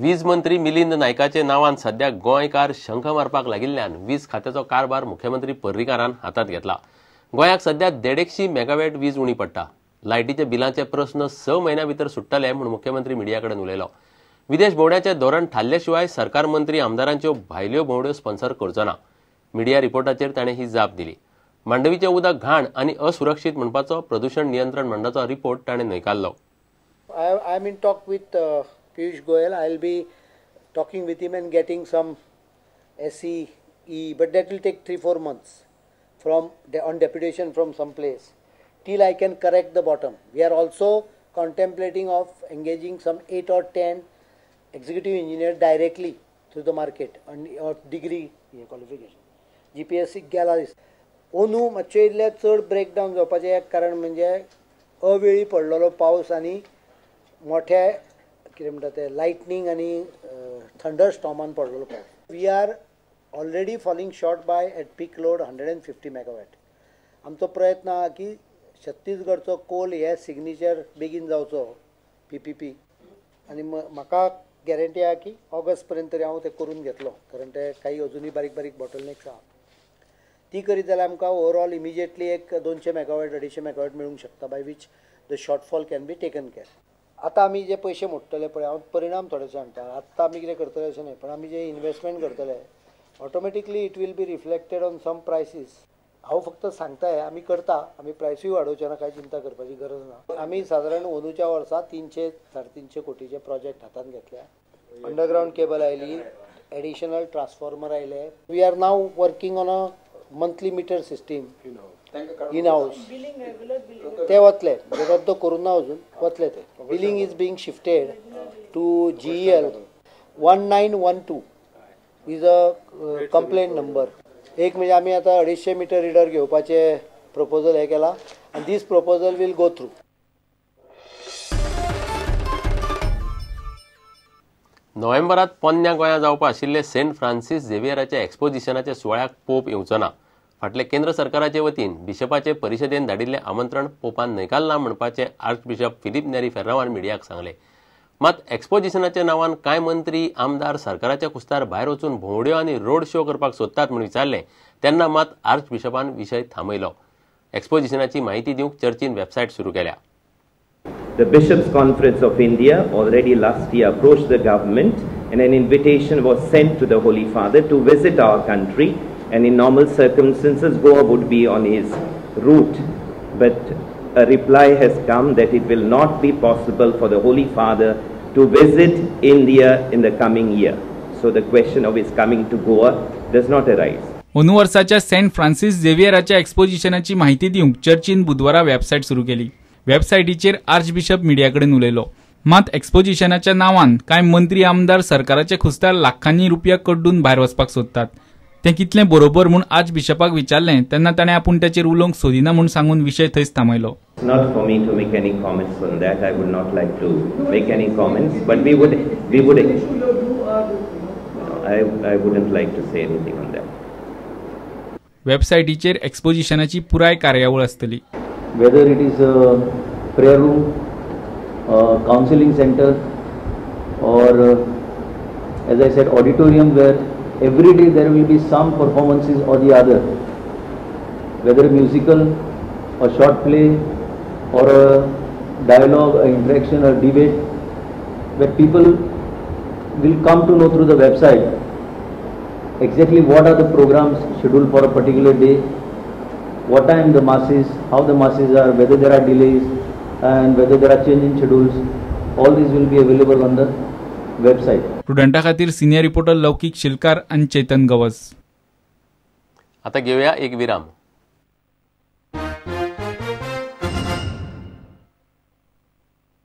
वीज मंत्री मिलिंद नायकाचे नावान सध्या गोंयकार शंख मारपाक लागिल्ल्यान वीज खात्याचो कारभार मुख्यमंत्री पर्रीकारान हातात घेतला. गोंयाक सध्या 150 मेगावॅट वीज उणी पडटा. लायटीचे बिलांचे प्रस्न 6 म्हयन्या भितर सुट्टले म्हूण मुख्यमंत्री मिडिया कडेन उलयलो. विदेश भोंवड्याचे धोरण थारले शिवाय सरकार मंत्री आमदारांच्यो भायल्यो भोंवड्यो स्पॉन्सर करचो ना. मिडिया रिपोर्टाचेर ताणें ही जाप दिली. मांडवीचें उदक घाण आनी असुरक्षीत म्हणपाचो प्रदूषण नियंत्रण मंडळाचो रिपोर्ट ताणें न्हयकारलो. I am in talk with Piyush Goyal. I will be talking with him and getting some SEE, but that will take 3-4 months from on deputation from some place till I can correct the bottom. We are also contemplating of engaging some 8 or 10 executive engineers directly through the market and or degree qualification. GPSC गेला दिसता. ओनू मातशें इल्लें चड breakdown जावपाचें एक कारण म्हणजे अवेळी पडलेलो पावस आनी मोठे कितें म्हणटा ते लायटनींग आनी थंडर स्टॉमान पडलेलो पावस. We are already falling short by at peak load 150 megawatt. आमचो प्रयत्न आहा की छत्तीसगडचो कोल हे सिग्नेचर बेगीन जावचो PPP आनी म्हाका गॅरंटी आहा की ऑगस्ट पर्यंत तरी हांव तें करून घेतलो, कारण ते काही अजुनूय बारीक बारीक बॉटलनेक्स आहा. ती करीत जाल्यार आमकां ओवरऑल इमिजिएटली एक 200 मेगावॅट 250 मेगावॅट मेळूंक शकता, by which the shortfall can be taken care. आतां आमी जे पयशे मोडटले पळय, हांव परिणाम थोडेशे सांगता. आत्तां आमी कितें करतले अशें न्हय, पण आमी जे इन्वेस्टमेंट करतले automatically it will be reflected on some prices. हांव फक्त सांगताय आमी करता, आमी प्रायसूय वाडोवचे ना, कांय चिंता करपाची गरज ना. आमी सादारण अंदूच्या वर्सा 300-350 कोटीचे प्रोजेक्ट हातांत घेतल्या. अंडरग्रावंड केबल आयली, एडिशनल ट्रान्सफॉर्मर आयले. We are now working on a monthly meter system in house. ते वतले, रद्द करूं ना अजून, वतले ते. Billing is being shifted to GEL. 1912 is a complaint number. एक म्हणजे आमी आतां 250 मिटर रिडर घेवपाचे प्रपोजल हे केला आनी this proposal will go through. नोव्हेंबरात पोन्न्या गोंया जावपा आशिल्ले सेंट फ्रांसीस झेवियराच्या एक्सपोजिशनाच्या सुवाळ्याक पोप येवचो ना. फाटले केंद्र सरकाराचे वतीन बिशपाचे परिशदेन धाडिल्लें आमंत्रण पोपान न्हयकारलां म्हणपाचें आर्चबिशप फिलीप नेरी फेर्रावान मिडियाक सांगलें. मात एक्सपोजिशनाच्या नांवान कांय मंत्री आमदार सरकाराच्या कुस्तार भायर वचून भोंवड्यो आनी रोड शो करपाक सोदतात म्हूण विचारलें तेन्ना मात आर्चबिशपान विशय थांबयलो. एक्सपोजिशनाची माहिती दिवंक चर्चीन वेबसायट सुरू केल्या. The Bishops' Conference of India already last year approached the government and an invitation was sent to the Holy Father to visit our country, and in normal circumstances Goa would be on his route. But a reply has come that it will not be possible for the Holy Father to visit India in the coming year. So the question of his coming to Goa does not arise. अंदू वर्साच्या Saint Francis झेवियराच्या एक्सपोजिशनाची माहिती दिवंक चर्चीन बुधवारा website सुरू केली. वेबसायटीचेर archbishop media कडेन उलयलो. मात एक्सपोजिशनाच्या नांवान कांय मंत्री आमदार सरकाराचे खुस्तार लाखांनी रुपया कड्डून भायर वचपाक सोदतात. तें कितलें बरोबर म्हूण आर्चबिशपाक विचारलें तेन्ना ताणें आपूण ताचेर उलोवंक सोदिना म्हूण सांगून विशय थंयच थांबयलो. Not for me to make any comments on that. I would not like to make any comments, but we would I wouldn't like to say anything on that. वेबसायटीचेर एक्सपोजिशनाची पुराय कार्यावळ आसतली. Whether it is a prayer room, a counseling center, or as I said, auditorium where every day there will be some performances or the other, whether musical, a short play, or a dialogue, an interaction, a debate, where people will come to know through the website exactly what are the programs scheduled for a particular day, what time the mass is, how the masses are, whether there are delays and whether there are change in schedules. All these will be available on the website. स्टुडंटा खातीर senior reporter लौकिक शिलकार आणि चेतन गवस. आता घेऊया एक विराम.